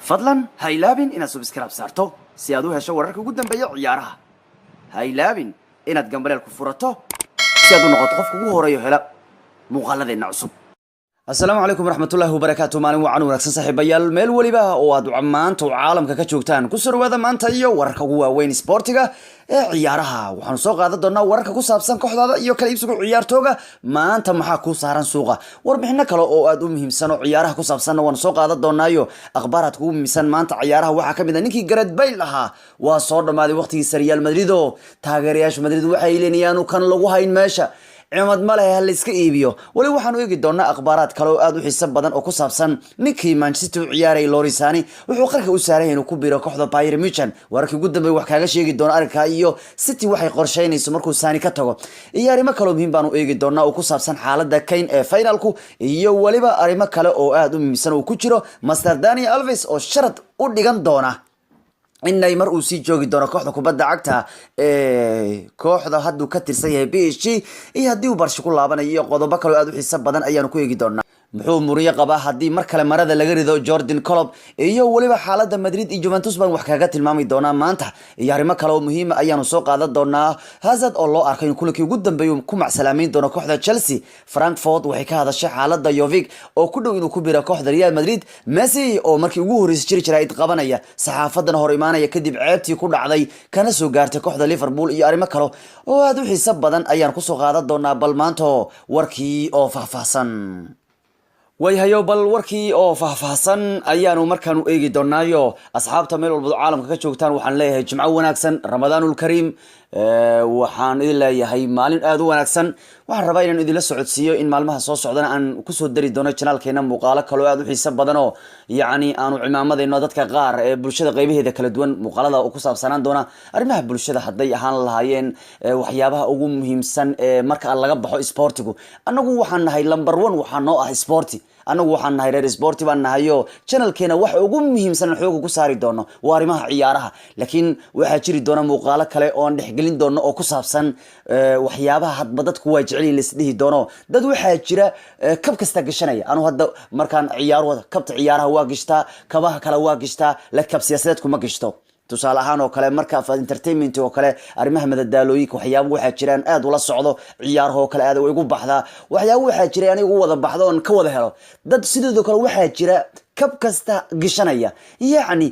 Fadlan ha ilaabin inaad subscribe saarto si aad u hesho wararka ugu dambeeya ciyaaraha. Ha ilaabin inaad gambaleel ku furato si aad u noqoto qofka ugu horeeyo hela muuqaaladeenna cusub. Asalaamu calaykum waraxmatullaahi wabarakaatu. Maalin wacan wanaagsan, saaxiibayaal, meel weliba oo aad maanta caalamka ka joogtaan. Kusoo dhawaada maanta iyo wararka ugu waaweyn isboortiga ee ciyaaraha. Waxaanu soo qaadan doonaa wararka ku saabsan kooxdaada iyo kala iibsiga ciyaartooga. Maanta maxaa kuu saaran suuqa? Warbixino kale oo aad u muhiimsan oo ciyaaraha ku saabsanna waanu soo qaadan doonaayo. Akhbaaraadka ugu muhiimsan maanta ciyaaraha waxaa kamid ah ninkii Gareth Bale ahaa waa soo dhammaaday waqtigiisa Real Madrid, oo taageerayaasha Madrid waxay leeyihiin kan lagu hayn meesha cimad ma lehe, ha la iska iibiyo. Weli waxaanu eegi doonaa akhbaaraad kale oo aada u xiiso badan oo ku saabsan ninkii Manchester u ciyaarayay Leroy Sane. Wuxuu qarka u saaran yahay inuu ku biro kooxda Bayern Munich. Wararkii ugu dambeeyay wax kaaga sheegi doona arrinka iyo City waxay qorsheynayso markuu Sane ka tago, iyo arrimo kaloo muhiim baanu eegi doonaa oo ku saabsan xaaladda Kane ee finalku, iyo weliba arrimo kale oo aada u muhiimsan uu ku jiro Master Dani Alves oo sharad u dhigan doona in Neymar uu sii joogi doono kooxda kubadda cagta ee kooxda hadduu ka tirsan yahay PSG iyo haddii uu Barca ku laabanayo, iyo qodobo kaloo aada u xiiso badan ayaanu ku eegi doonaa. Muxuu Mourinho qabaa haddii mar kale marada laga rido Jurgen Klopp? Iyo weliba xaaladda Madrid iyo Juventus baan wax kaga tilmaami doonaa maanta, iyo arrimo kale oo muhiima ayaanu soo qaadan doonaa. Hazard oo loo arkay in kulankii ugu dambeeyay ku macsalaameyn doono kooxda Chelsea. Frankfurt waxay ka hadashay xaaladda Jovic oo ku dhow inuu ku biro kooxda Real Madrid. Messi oo markii ugu horreysay jiri jira id qabanaya, saxaafadan hor imaanaya kadib ceebtii ku dhacday kana soo gaartay kooxda Liverpool, iyo arrimo kale oo aada u xiiso badan ayaan kusoo qaadan doonaa. Bal maanta warkii oo faahfaahsan. Wayhayo, bal warkii oo faahfaahsan ayaanu markaanu eegi doonaayo. Asxaabta meel walba caalamka ka joogtaan, waxaan leeyahay jimco wanaagsan, Ramadaanulkariim. Waxaan idin leeyahay maalin aada u wanaagsan. Waxaan rabaa inaan idinla socodsiiyo in maalmaha soo socdana aan kusoo dari doono channelkeena muuqaalo kaloo aada u xiiso badan oo yacni aanu cimaamadayno dadka qaar ee bulshada qeybaheeda kala duwan, muuqaalada oo ku saabsanaan doona arrimaha bulshada, hadday ahaan lahaayeen waxyaabaha ugu muhiimsan ee marka laga baxo sportigu. Annagu waxaan nahay number one, waxaa noo ah sporti. Annagu waxaan nahay reer sporti baan nahayo. Channelkeena waxa ugu muhiimsan aan xooga ku saari doono waa arrimaha ciyaaraha, laakiin waxaa jiri doona muuqaalo kale oo aan dhexgelin doono oo ku saabsan waxyaabaha hadba dadku waa jecel yihin laisdhihi doono. Dad waxaa jira kab kasta gashanaya. Anu hadda markaan ciyaar wada, kabta ciyaaraha waa gishtaa, kabaha kale waa gishtaa, laakiin kab siyaasadeedku ma gishto. Tusaale ahaan oo kale, marka entertainment oo kale, arrimaha madadaalooyinka, waxyaaba waxaa jiraan aad ula socdo. Ciyaaraha oo kale aad way igu baxdaa. Waxyaaba waxaa jira aniga ugu wada baxdo oon ka wada helo. Dad sidoo kale waxaa jira kab kasta gashanaya, yacni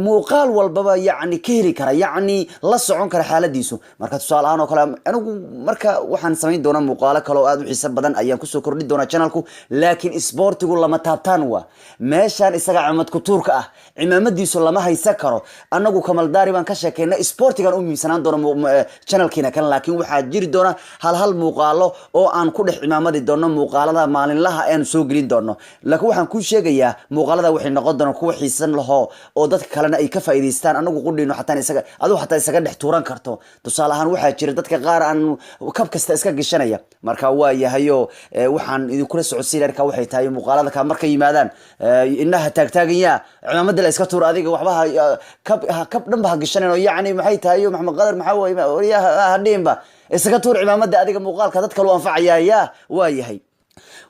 muuqaal walbaba yacni ka heli kara, yacni la socon kara xaaladiisu. Marka tusaale ahaan oo kale, anigu marka waxaan samayn doonaa muuqaalo kale oo aada u xiiso badan ayaan kusoo kordhin doonaa channelku, laakiin sportigu lama taabtaan waa meeshaan. Isaga cimad kutuurka ah, cimaamadiisu lama haysan karo. Anagu kamaldaari baan ka sheekeyna, sportigan u muhiimsanaan doona channelkiina kan, laakiin waxaa jiri doona hal hal muuqaalo oo aan ku dhex cimaamadi doono muuqaalada maalinlaha aanu soo gelin doono. Laakiin waxaan kuu sheegayaa muuqaalada waxay noqon doonaan kuwa xiisan laho oo dadka kalena ay ka faa'iidaystaan, anagu qudhino xataa isaga, adigu xataa isaga dhex tuuran karto. Tusaale ahaan, waxaa jira dadka qaar aan kab kasta iska gashanaya. Marka waa yahayo, waxaan idinkula socodsiin arkaa waxay tahay muuqaalada ka markay yimaadaan, indhaha taagtaaganya, cimaamada la iska tuur. Adiga waxba kab kab dhanba ha gashanin oo yacni maxay tahay Maxamed Qadar, maxaa waye, ha dhihinba, isaga tuur cimaamada adiga. Muuqaalka dad kalu anfacaya. Ya waa yahay,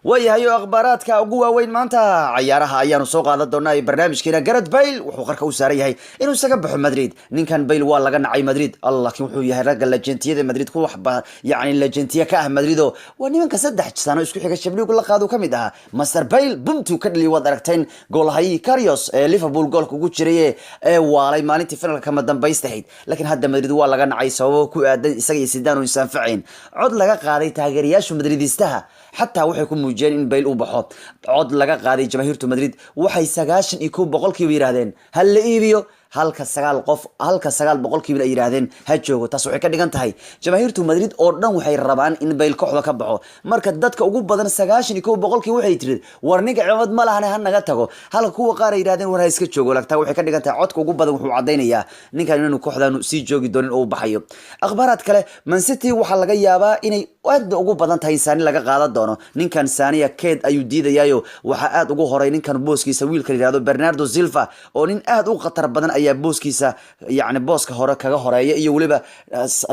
waayahay oo akhbaaraadka ugu waaweyn maanta cayaaraha ayaanu soo qaadan doonaa ee barnaamijkeena. Gareth Bale wuxuu qarka u saaran yahay inuu isaga baxo Madrid. Ninkan Bale waa laga nacay Madrid, laakiin wuxuu yahay ragga legendiyada Madrid ku waxba, yacni legendiya ka ah Madrid, oo waa nimanka 3 sano isku xiga Champions League la qaado ka mid ahaa. Master Bale bumtuu ka dhaliy, waad aragteen goolhayii Karius ee Liverpool goolka ugu jiray ee waalay maalintii finalka kama dambaystahayd. Laakiin hadda Madrid waa laga nacay sababo ku aadan isaga iyo Zidane oo isanfacayn. Cod laga qaaday taageerayaasha Madridistaha xataa waxay ku muujiyeen in Bale uu baxo. Cod laga qaaday jamaahiirtu Madrid waxay 91% yidhaahdeen ha la iibiyo, halka sagaal qof, halka 9% ay yidhaahdeen ha joogo. Taas waxay ka dhigan tahay jamaahiirtu Madrid oo dhan waxay rabaan in Bale kooxda ka baxo. Marka dadka ugu badan, 91% waxay tiri war ninka cimad ma lahane, ha naga tago, halka kuwa qaar ay yidhahdeen war ha iska joogo. Lagtaa waxay ka dhigan tahay codka ugu badan wuxuu caddaynayaa ninkan inaanu kooxdaanu sii joogi doonin oo uu baxayo. Akhbaaraad kale, Man City waxaa laga yaabaa inay aad ugu badan tahay Sane laga qaadan doono. Ninkan Saniya keed ayuu diidayaayo. Waxaa aad ugu horay ninkan booskiisa wiilka la yihahdo Bernardo Silva oo nin aad u khatar badan. Ayaa booskiisa, yacni booska hore kaga horeeya, iyo weliba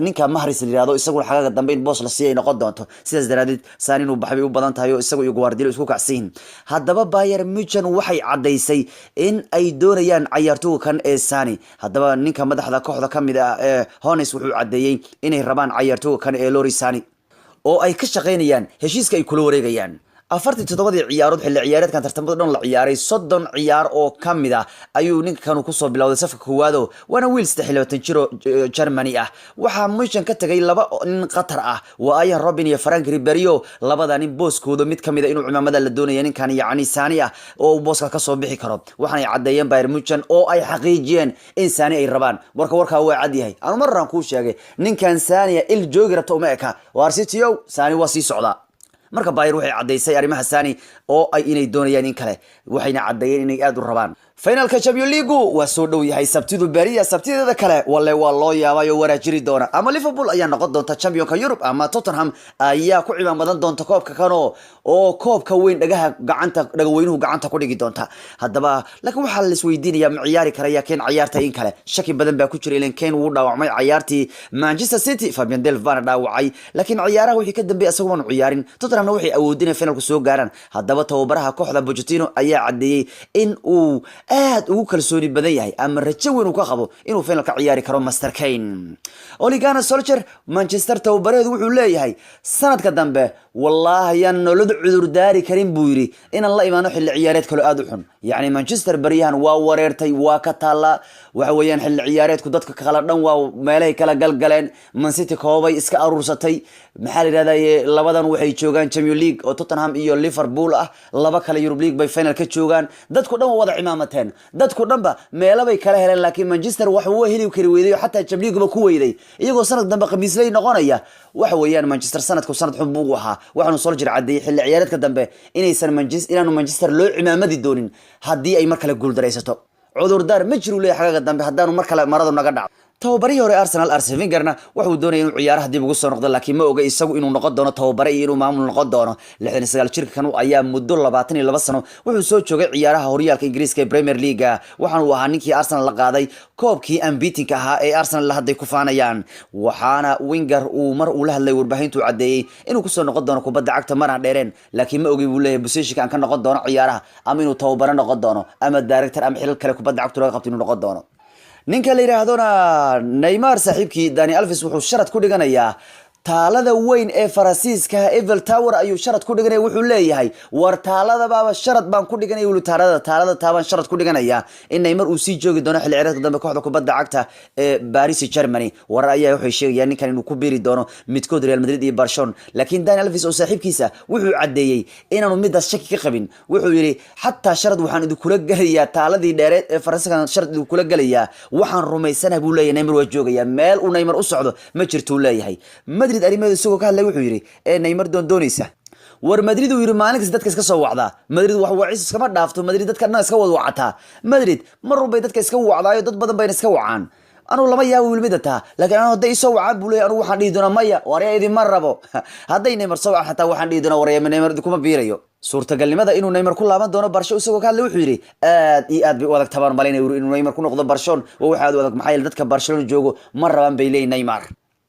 ninka Mahrez la yihahdo, isaguna xagaga dambe in boos la siiya ay noqon doonto. Sidaas daraadeed Sane inuu baxay bay u badan tahay, oo isagu iyo Guardiola isku kacsan yihiin. Haddaba Bayern Munchen waxay caddaysay in ay doonayaan cayaartooga kan ee Sane. Haddaba ninka madaxda kooxda ka mid ah ee Hoeneß wuxuu caddeeyey inay rabaan cayaartooga kan ee Leroy Sane, oo ay ka shaqaynayaan heshiiska ay kula wareegayaan. 47-dii ciyaarood xilli ciyaareedkan tartamada dhan la ciyaaray, 30 ciyaar oo ka mid ah ayuu ninkanu kusoo bilowday safka koowaado, waana wiil 23 jiro Germany ah. Waxaa Munchen ka tagay laba nin khatar ah, waa Arjen Robben iyo Franck Ribery. Labada nin booskooda mid kamid a inuu cimaamada la doonaya ninkan, yacni Sane ah, oo uu booska kasoo bixi karo. Waxaanay caddeeyeen Bayern Munchen oo ay xaqiijiyeen in Sane ay rabaan. Marka warkaa waa cad yahay. Anu mar horaan kuu sheegay, ninkan Sane il joogi rabta uma eka. Waar City-ow, Sane waa sii socdaa. Marka Bayern waxay caddaysay arrimaha Sane oo ay inay doonayaan in kale, waxayna caddeeyeen inay aada u rabaan. Finalka Champion League waa soo dhow yahay, Sabtidu beriya, Sabtideeda kale walle waa loo yaabay oo waraa jiri doona. Ama Liverpool ayaa noqon doonta championka Yurub, ama Tottenham ayaa ku cimaamadan doonta koobka kano, oo koobka weyn dhagaha gacanta dhagaweynuhu gacanta ku dhigi doonta. Haddaba laakiin waxaa la isweydiinaya, ma ciyaari karaya Kane ciyaarta in kale? Shaki badan baa ku jira, ilan Kane wuu dhaawacmay ciyaartii Manchester City, Fabian Delph baana dhaawacay, laakiin ciyaaraha wixii ka dambeeyay isagu maanu ciyaarin. Tottenhamna waxay awoodin inay finalku soo gaaraan. Haddaba tababaraha kooxda Pochettino ayaa caddeeyey in uu aad ugu kalsooni badan yahay ama rajo weyn uu ka qabo inuu finalka ciyaari karo Master Kane. Ole Gunnar Solskjaer, Manchester tababaraheedu, wuxuu leeyahay sanadka dambe wallaahi yaan nolod cudur daari karin, buu yidhi, inaan la imaano xilli ciyaareed kaloo aada u xun. Yacni Manchester baryahan waa wareertay, waa ka taallaa. Waxa weeyaan xilli ciyaareedku dadka kala dhan waa meelahay kala galgaleen. Man City koobay iska aruursatay, maxaa la yidhahdaye, labadan waxay joogaan Champion League oo Tottenham iyo Liverpool ah, laba kale Europe League bay final ka joogaan. Dadku dhan waa wada cimaamateen, dadku dhanba meelo bay kala heleen, laakiin Manchester wax uu heli kari weyday oo xataa Champion League ba ku weyday, iyagoo sanad dambe khamiisley noqonaya. Waxa weeyaan Manchester sanadku sanad xun buu ahaa. Waxaanu Solskjaer cadeeyey xilli ciyaareedka dambe inaysan Manchester, inaanu Manchester loo cimaamadi doonin haddii ay mar kale guuldaraysato. Cudurdaar ma jiru leeyahay xagaga dambe haddaanu mar kale maradu naga dhaco. Tababarihii hore Arsenal Arsene Wengerna wuxuu doonaya inuu ciyaaraha dib ugu soo noqdo, laakiin ma oga isagu inuu noqon doono tababare iyo inuu maamul noqon doono. 69 jirka kanu ayaa muddo 22 sano wuxuu soo joogay ciyaaraha horyaalka Ingiriiska ee Premier League, waxaana uu ahaa ninkii Arsenal la qaaday koobkii unbeatenka ahaa ee Arsenal hadday ku faanayaan. Waxaana Wenger uu mar uu la hadlay warbaahintu caddeeyey inuu kusoo noqon doono kubadda cagta maraan dheereen, laakiin ma ogey, buu leeyahay, positionka aan ka noqon doono ciyaaraha, ama inuu tababare noqon doono ama director ama xilal kale kubadda cagtu laga qabto inuu noqon doono. Ninka la yidhaahdona Neymar saaxiibkii Dani Alves wuxuu sharad ku dhiganayaa taalada weyn ee Faransiiska, Eiffel Tower, ayuu sharad ku dhiganaya. Wuxuu leeyahay, war taaladabaaba sharad baan ku dhiganaya wuli, taalada taabaan sharad ku dhiganaya in Neymar uu sii joogi doono xilli ciyaareedka dambe kooxda kubadda cagta ee Paris Germany. Warar ayaa waxay sheegayaan ninkan inuu ku biiri doono midkood Real Madrid iyo Barcelona, laakiin Dani Alves oo saaxiibkiisa wuxuu caddeeyey inaanu midaas shaki ka qabin. Wuxuu yidhi, xataa sharad waxaan idinkula gelayaa taaladii dheereed ee Faransiiskan sharad idinkula gelayaa, waxaan rumaysanahay, buu leeyahay, Neymar waa joogayaa, meel uu Neymar u socdo ma jirtuu leeyahay. Madrid arrimaheedu isagoo ka hadlay wuxuu yidhi, ee Neymar doondoonaysa, war Madrid, uu yidhi, maalin kasta dadka iska soo wacdaa. Madrid wax wacis iskama dhaafto. Madrid dadka dhan iska wada wacataa. Madrid mar walbay dadka iska wacdaayo, dad badan bayna iska wacaan. Anugu lama yaabo wiil mida taa, laakiin anu hadday isoo wacaan, buu leeyahay, anugu waxaan dhihi doonaa maya, warya idinma rabo. Hadday Neymar soo wacaan xataa waxaan dhihi doonaa warya Neymar idinkuma biirayo. Suurtagalnimada inuu Neymar ku laaban doono Barcelona isagoo ka hadlay wuxuu yidhi, aad iyo aad bay u adag tabaan malaynaya inuu Neymar ku noqdo Barcelona. Waa wax aad u adag, maxaa yeele dadka Barcelona joogo ma rabaan, bay leeyihin, Neymar.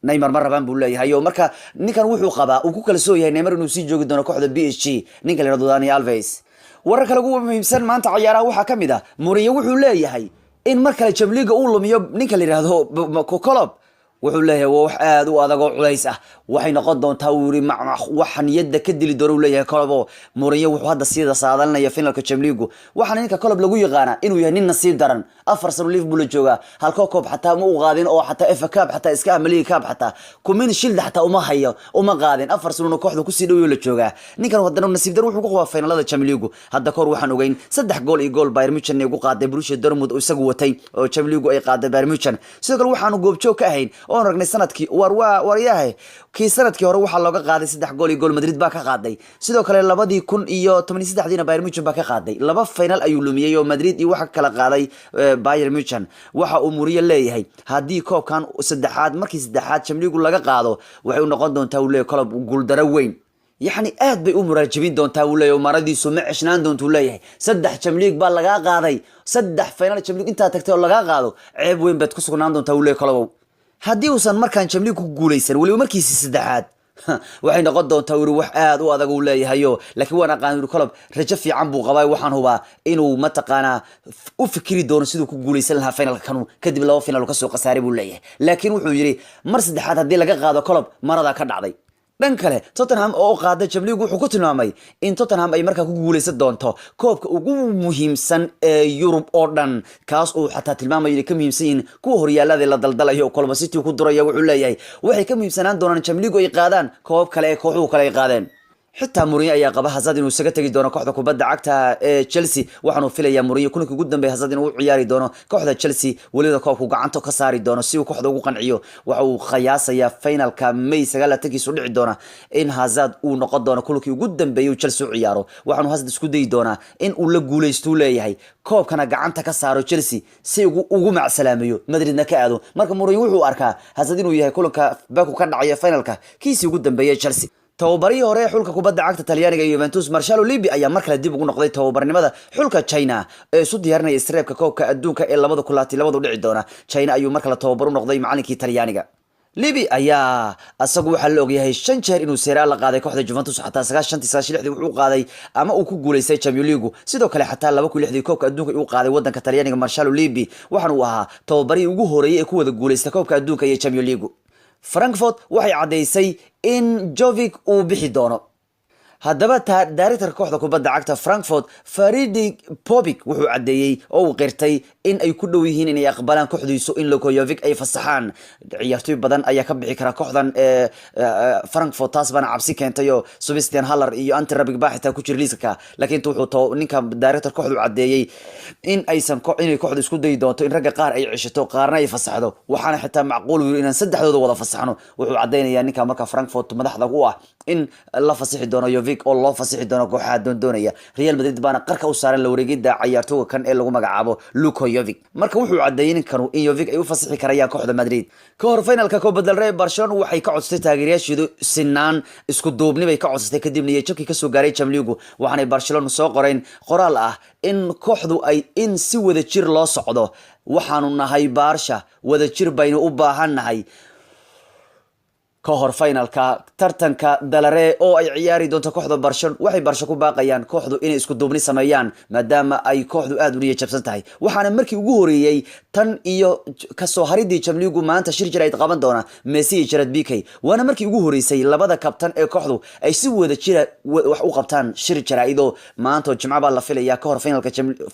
Neymar ma rabaan, buu leeyahay. Oo marka ninkan wuxuu qabaa uu ku kalsoon yahay Neymar inuu sii joogi doono kooxda PSG, ninka la yihahdo Dani Alves. Wararka lagu muhiimsan maanta ciyaaraha waxaa ka mid ah, Mourinho wuxuu leeyahay in mar kale Champions League uu lumiyo ninka la yihahdo Klopp, wuxuu leeyahay waa wax aad u adag oo culays ah, waxay noqon doontaa, uu yiri, wax niyadda ka dili doona, uu leeyahay Klopp. Oo Mourinho wuxuu hadda sida saadalinaya finalka Champions League. Waxaana ninka Klopp lagu yaqaanaa inuu yahay nin nasiib daran. 4 sano Liverpool la joogaa, halkoo koob xataa ma u qaadin, oo xataa FA Cup xataa iska ama League Cup xataa, Community Shield xataa uma hayo, uma qaadin. 4 sanona kooxda kusii dhow la joogaa. Ninkan haddana nasiib dar wuxuu ku qabaa finalada Champions League. Hadda kahor waxaan ogeyn 3 gool iyo gool Bayern Munchen ay ugu qaaday Borussia Dortmund oo isagu watay, oo Champions League ay qaaday Bayern Munchen. Sidoo kale waxaanu goobjoog ka ahayn oon aragnay sanadkii, war waa waryahay, kii sanadkii hore waxaa looga qaaday 3 gool iyo gool, Madrid baa ka qaaday. Sidoo kale 2013-diina Bayern Munchen baa ka qaaday. Laba final ayuu lumiyey oo Madrid iyo waxa kala qaaday Bayern Munchen. Waxa uu Mourinho leeyahay, haddii koobkan saddexaad, markii saddexaad Champions League laga qaado, waxay u noqon doontaa, uu leeyahay, Klopp guuldaro weyn. Yacni aad bay u muraajabin doontaa, wuu leeyahay. Maradiisu ma ceshnaan doontuu leeyahay. Saddex Champions League baa lagaa qaaday, saddex final Champions League intaa tagtay oo lagaa qaado, ceeb weyn baad ku sugnaan doontaa, wuu leeyahay Kloppow. Haddii uusan markaan Champions League ku guuleysan, weliba markiisii saddexaad, waxay noqon doontaa, wuri, wax aad u adag, uu leeyahayo. Laakiin waan aqaan, wuri, Klopp rajo fiican buu qabaa. Waxaan hubaa inuu mataqaanaa u fikiri doono siduu ku guuleysan lahaa finalka kanu, kadib laba final uu kasoo khasaaray, buu leeyahay. Laakiin wuxuu yidhi mar saddexaad haddii laga qaado Klopp, maradaa ka dhacday. Dhan kale, Tottenham oo u qaada Champions League, wuxuu ku tilmaamay in Tottenham ay markaa ku guuleysan doonto koobka ugu muhiimsan ee Yurub oo dhan, kaas uu xataa tilmaamayo inay ka muhiimsan yihiin kuwa horyaalada la daldalayo. Kolba City ku duraya, wuxuu leeyahay waxay ka muhiimsanaan doonaan Champions League ay qaadaan koobab kale ee kooxuhu kale ay qaadeen. Xitaa Mourinho ayaa qaba Hazard inuu isaga tegi doono kooxda kubadda cagta ee Chelsea. Waxaanuu filayaa Mourinho kulankii ugu dambeeya Hazard inuu u ciyaari doono kooxda Chelsea, weliba koobku gacanta ka saari doono si uu kooxda ugu qanciyo. Waxa uu qiyaasayaa finalka May 29-kiisu dhici doona in Hazard uu noqon doono kulankii ugu dambeeyay uu Chelsea u ciyaaro. Waxaanu Hazard isku dayi doonaa in uu la guuleystuu leeyahay, koobkana gacanta ka saaro Chelsea si ugu macsalaamayo, Madridna ka aado. Marka Mourinho wuxuu arkaa Hazard inuu yahay kulanka Baku ka dhacaya finalka kiisii ugu dambeeyay Chelsea. Tababarihii hore ee xulka kubadda cagta Talyaaniga iyo Juventus, Marcelo Lippi, ayaa mar kale dib ugu noqday tababarnimada xulka China ee isu diyaarinaya isreebka koobka adduunka ee 2022 dhici doona. China ayuu mar kale tababar u noqday macalinkii Talyaaniga. Lippi ayaa asagu waxaa la ogyahay shan jeer inuu Serie A la qaaday kooxda Juventus. Xataa 95-tii, 96-dii wuxuu qaaday ama uu ku guuleystay Champions League. Sidoo kale xataa 2006-dii koobka adduunka uu qaaday wadanka Talyaaniga Marcelo Lippi. Waxaana uu ahaa tababarihii ugu horeeyay ee ku wada guuleystay koobka adduunka iyo Champions League. Frankfurt waxay caddaysay in Jovic uu bixi doono. Haddaba director kooxda kubadda cagta Frankfurt, Fredi Bobic, wuxuu caddeeyey oo uu qirtay in ay ku dhow yihiin inay aqbalaan kooxdiisu in Luka Jovic ay fasaxaan. Ciyaartoy badan ayaa ka bixi kara kooxdan Frankfurt, taas baana cabsi keentay oo Sebastian Haller iyo Ante Rebic baa xitaa ku jira liiska. Laakiin wuxuu to ninka director kooxdu caddeeyey in aysan inay kooxdu isku dayi doonto in ragga qaar ay ceshato, qaarna ay fasaxdo. Waxaana xitaa macquul yiri inaan saddexdooda wada fasaxno. Wuxuu caddeynayaa ninka marka Frankfurt madaxda u ah in la fasixi doono Jovic oo loo fasixi doono kooxaha doondoonaya. Real Madrid baana qarka u saaran la wareegida cayaartooga kan ee lagu magacaabo Luka Jovic. Marka wuxuu caddeeyey ninkanu in Jovic ay u fasixi karayaan kooxda Madrid. Ka hor finalka Copa del Rey, Barcelona waxay ka codsatay taageerayaasheedu sinaan, isku duubni bay ka codsatay kadib niyad jabkii kasoo gaaray Champions League. Waxaanay Barcelona soo qoreen qoraal ah in kooxdu ay in si wada jir loo socdo. "Waxaanu nahay Barça, wada jir baynu u baahan nahay." Ka hor finalka tartanka Del Rey oo ay ciyaari doonto kooxda Barcelona, waxay Barca ku baaqayaan kooxdu inay isku duubni sameeyaan, maadaama ay kooxdu aada u niyad jabsan tahay. Waxaana markii ugu horeeyey tan iyo kasoo haridii Champions League maanta shir jaraa'id qaban doona Messi iyo Gerard Piqué. Waana markii ugu horeysay labada kabtan ee kooxdu ay si wada jira wax u qabtaan shir jaraa'id oo maanta oo Jimco baa la filayaa ka hor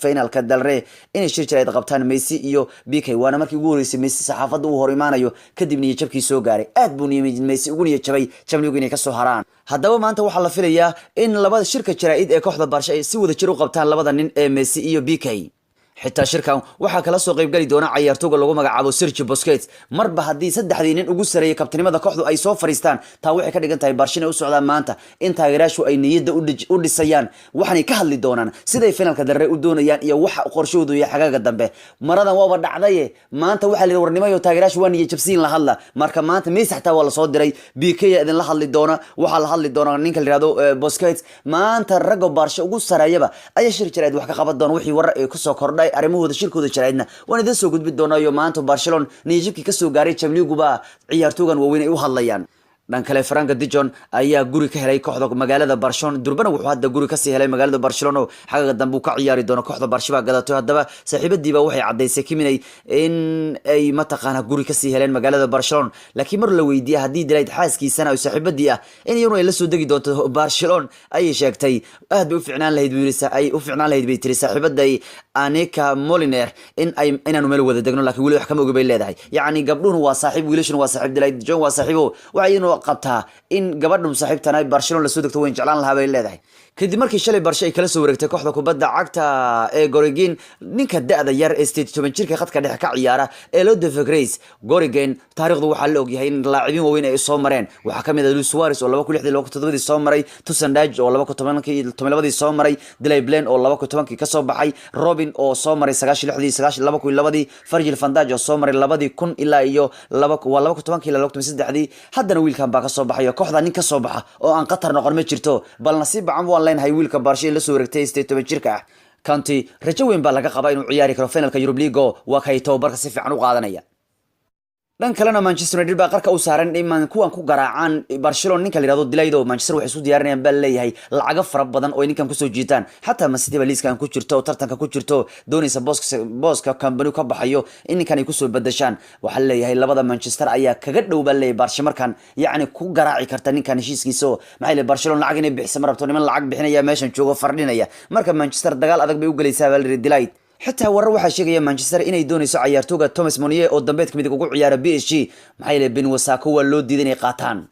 finalka Del Rey inay shir jaraa'id qabtaan Messi iyo Piqué. Waana markii ugu horeysay Messi saxaafadda uu hor imaanayo kadib niyad jabkii soo gaaray. Aad buu Messi ugu niyad jabay Champions League inay kasoo haraan. Haddaba maanta waxaa la filayaa in labada shirka jaraa'id ee kooxda Barca ay si wada jir u qabtaan labada nin ee Messi iyo Piqué. Xitaa shirkan waxaa kala soo qaybgali doona cayaartooga lagu magacaabo Sergio Busquets. Marba haddii saddexdii nin ugu sareeyay kabtanimada kooxdu ay soo fariistaan, taa waxay ka dhigan tahay Barca inay u socdaan maanta in taageerayaashu ay niyadda u dhisayaan. Waxaanay ka hadli doonaan siday finalka Del Rey u doonayaan iyo waxa qorshahoodu iyo xagaaga dambe. Maradan waaba dhacdaye, maanta waxaa la yidhi warnimayo taageerayaashu waa niyad jabsiin, la hadla. Marka maanta Messi xataa waa lasoo diray, Piqué idinla hadli doona, waxaa la hadli doona ninka la yihahdo Busquets. Maanta ragga Barca ugu sareeyaba ayaa shir jaraa'id wax ka qaban doona. Wixii warar ee kusoo kordhay arrimahooda shirkooda jaraa'idna waan idin soo gudbi doonaayo. Maanta Barcelona niyadjabkii kasoo gaaray Champions League baa ciyaartoogan waaweyn ay u hadlayaan. Dhan kale, Frenkie de Jong ayaa guri ka helay kooxda magaalada Barcelona. Durbana wuxuu hadda guri kasii helay magaalada Barcelona oo xagaga dambe uu ka ciyaari doono. Kooxda Barca baa gadato. Haddaba saaxiibadiiba waxay caddaysay Kiminay in ay mataqaana guri kasii heleen magaalada Barcelona. Laakiin mar la weydiiyey haddii De Ligt xaaskiisana oo saaxiibadii ah in iyaduna ay la soo degi doonto Barcelona, ayay sheegtay aad bay u ficnaan lahayd buu yiri, ay u ficnaan lahayd bay tiri saaxiibaday Anika Moliner in ay inaanu meel wada degno, laakiin weli wax kama ogi bay leedahay. Yacni gabdhuhuna waa saaxiib, wiilashuna waa saaxiib, De Ligt Jong waa saaxiibo. Waxay iyaduna qabtaa in gabadhun saaxiibtana Barcelona lasoo degto, wayn jeclaan lahaa bay leedahay. Kadib markii shalay Barshe ay kala soo wareegtay kooxda kubadda cagta ee Groningen ninka da-da yar ee 18 jirka khadka dhexe ka ciyaara ee loo Grace Groningen. Taariikhdu waxaa la ogyahay in laacibiin waaweyn ay soo mareen. Waxaa kamid ah Luis Suarez oo 2006-dii 2007-dii soo maray, Dusan Tadic oo 2010-kii 12-dii soo maray, Daley Blind oo 2010-kii kasoo baxay, Robben oo soo maray 96-dii 2002-dii, Virgil van Dijk oo soo maray 2000 ilaa iyo laba waa 2010-kii ilaa 2013-dii. Haddana wiilkan baa kasoo baxay oo kooxda nin kasoo baxa oo aan qatar noqon ma jirto. Bal nasiib bacan waan leenahay wiilka Barshe la soo wareegtay 18 jirka ah. Kanti rajo weyn baa laga qabaa inuu ciyaari karo finalka Europe League, waa kay tababarka si fiican u qaadanaya. Dhan kalena Manchester United baa qarka u saaran iman kuwan ku garaacaan Barcelona ninka la yiraahdo De Ligt. Manchester waxay isu diyaarinayaan baa leeyahay lacago fara badan oo ay ninkan kusoo jiitaan. Xataa Man City baa liiskan ku jirto oo tartanka ku jirto, doonaysa booska Kompany ka baxayo in ninkan ay kusoo bedeshaan. Waxaa leeyahay labada Manchester ayaa kaga dhow baa leeyahay Barca markan, yacni ku garaaci karta ninkan heshiiskiisa oo maxay leeyahay Barcelona lacag inay bixisa ma rabto. Niman lacag bixinaya meeshan joogo fardhinaya. Marka Manchester dagaal adag bay u gelaysaa baa la yidhi De Ligt. Xitaa warar waxaa sheegaya Manchester inay doonayso cayaartooga Thomas Meunier oo dambeedka midig ugu ciyaara PSG, maxaa yeelay Ben Wasako waa loo diiday inay qaataan.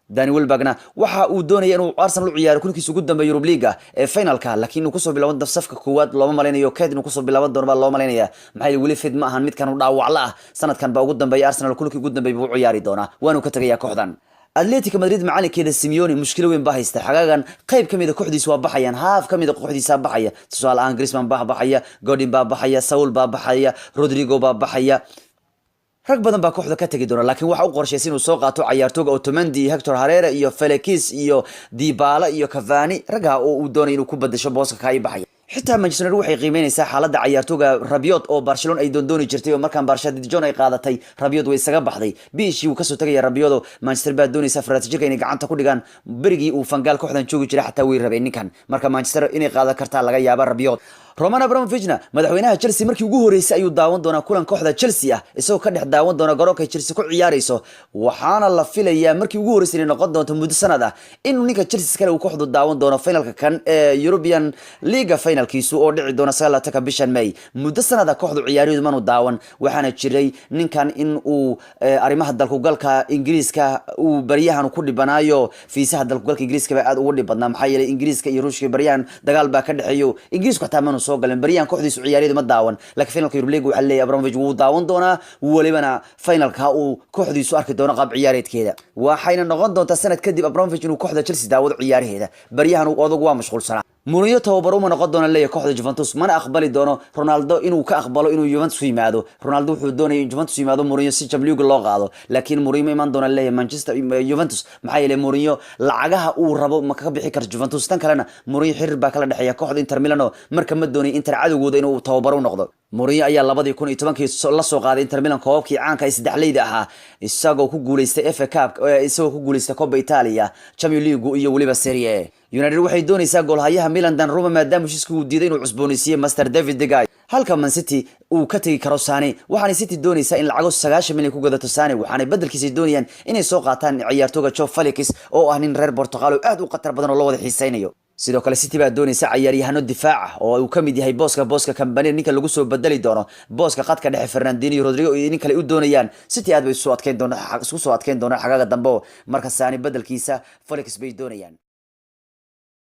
Dani Welbeckna waxa uu doonaya inuu Arsenal u ciyaaro kulankiisa ugu dambeeya Europa League ee finalka, laakiin inuu kusoo bilaaban safka koowaad looma malaynayo. Keed inuu kusoo bilaaban doono baa loo malaynaya, maxaa yeelay weli fit ma ahan midkan u dhaawacla ah. Sanadkan baa ugu dambeeya Arsenal kulankii ugu dambeeya buu u ciyaari doonaa, waanu ka tegayaa kooxdan. Atletico Madrid macalinkeeda Simeone mushkilo weyn baa haysta xagaagan. Qayb kamid a kooxdiisa waa baxayaan, haaf kamid a kooxdiisa baxaya. Tusaale ahaan, Griezmann baa baxaya, Godin baa baxaya, Saul baa baxaya, Rodrigo baa baxaya, rag badan baa kooxda ka tegi doona. Laakiin waxa u qorshaysa inuu soo qaato cayaartooga Otamendi iyo Hector Herrera iyo Felix iyo Dybala iyo Cavani, raggaa oo uu doonay inuu ku badasho booska kaa baxaya. Xitaa Manchester United waxay qiimeynaysaa xaaladda cayaartooga Rabiot oo Barcelona ay doondooni jirtay, oo markaan Barca Dijon ay qaadatay Rabiot way isaga baxday. PSG wuu kasoo tagaya Rabiot. Manchester baa doonaysa 24 jirka inay gacanta ku dhigaan. Berigii uu Van Gaal kooxdan joogi jiray xataa way rabeen ninkan. Marka Manchester inay qaadan kartaa laga yaaba Rabiot. Roman Abramovichna, madaxweynaha Chelsea, markii ugu horeysay ayuu daawan doonaa kulan kooxda Chelsea ah, isagoo ka dhex daawan doona garoonka Chelsea ku ciyaarayso. Waxaana la filayaa markii ugu horeysay inay noqon doonto muddo sanad ah inuu ninka Chelsea kale uu kooxdu daawan doono finalka kan ee European League finalkiisu oo dhici doona 29-ka bishan May. Muddo sanad ah kooxdu ciyaariyadu manu daawan. Waxaana jiray ninkan in uu arrimaha dalkugalka Ingiriiska uu baryahan ku dhibanaayo. Fiisaha dalkugalka Ingiriiska baa aad ugu dhib badnaa, maxaa yeelay Ingiriiska iyo Ruushka baryahan dagaal baa ka dhexeeyo. Ingiriisku xataa manu soo galeen baryahan, kooxdiisu ciyaariyadu ma daawan. Laakiin finalka Europe League waxaa leeyahay Abramovich wuu daawan doonaa, welibana finalka uu kooxdiisu arki doono qaab ciyaareedkeeda. Waxayna noqon doontaa sanad kadib Abramovich inuu kooxda Chelsea daawado ciyaaraheeda. Baryahan odagu waa mashquulsanaa. Mourinho tababar uma noqon doona leeyahay kooxda Juventus, mana aqbali doono Ronaldo inuu ka aqbalo inuu Juventus yimaado. Ronaldo wuxuu doonayay in Juventus yimaado Mourinho si Champions League loo qaado, laakiin Mourinho ma iman doona leeyahay Manchester Juventus, maxaa yeelay Mourinho lacagaha uu rabo ma kaga bixi karto Juventus. Tan kalena Mourinho xiriir baa kala dhexeeya kooxda Inter Milano, marka ma doonay Inter cadowgooda inuu tababaro u noqdo. Mourinho ayaa 2010-kii la soo qaaday Inter Milan koobabkii caanka ee saddexleyda ahaa, isagoo ku guuleystay FA Cup, isagoo ku guuleystay Coppa Italia, Champions League iyo weliba Serie A. United waxay doonaysaa goolhayaha Milan Donnarumma, maadaama heshiiska uu diiday inuu cusboonaysiiyo Master David De Gea, halka Man City uu ka tegi karo Sane. Waxaanay City doonaysaa in lacago 90 milyan ku gadato Sane, waxaanay bedelkiisa doonayaan inay soo qaataan ciyaartooga Joao Felix oo ah nin reer Portugal oo aad u khatar badan oo la wada xiiseynayo. Sidoo kale City baa doonaysa ciyaaryahano difaaca oo uu kamid yahay booska Kompany ninka lagu soo bedeli doono, booska qadka dhexe Fernandinho, Rodrigo iyo nin kale u doonayaan. City aad bay isu adkeyn doona, isku soo adkeyn doonaan xagaaga dambe. Marka Sane bedelkiisa Felix bay doonayaan.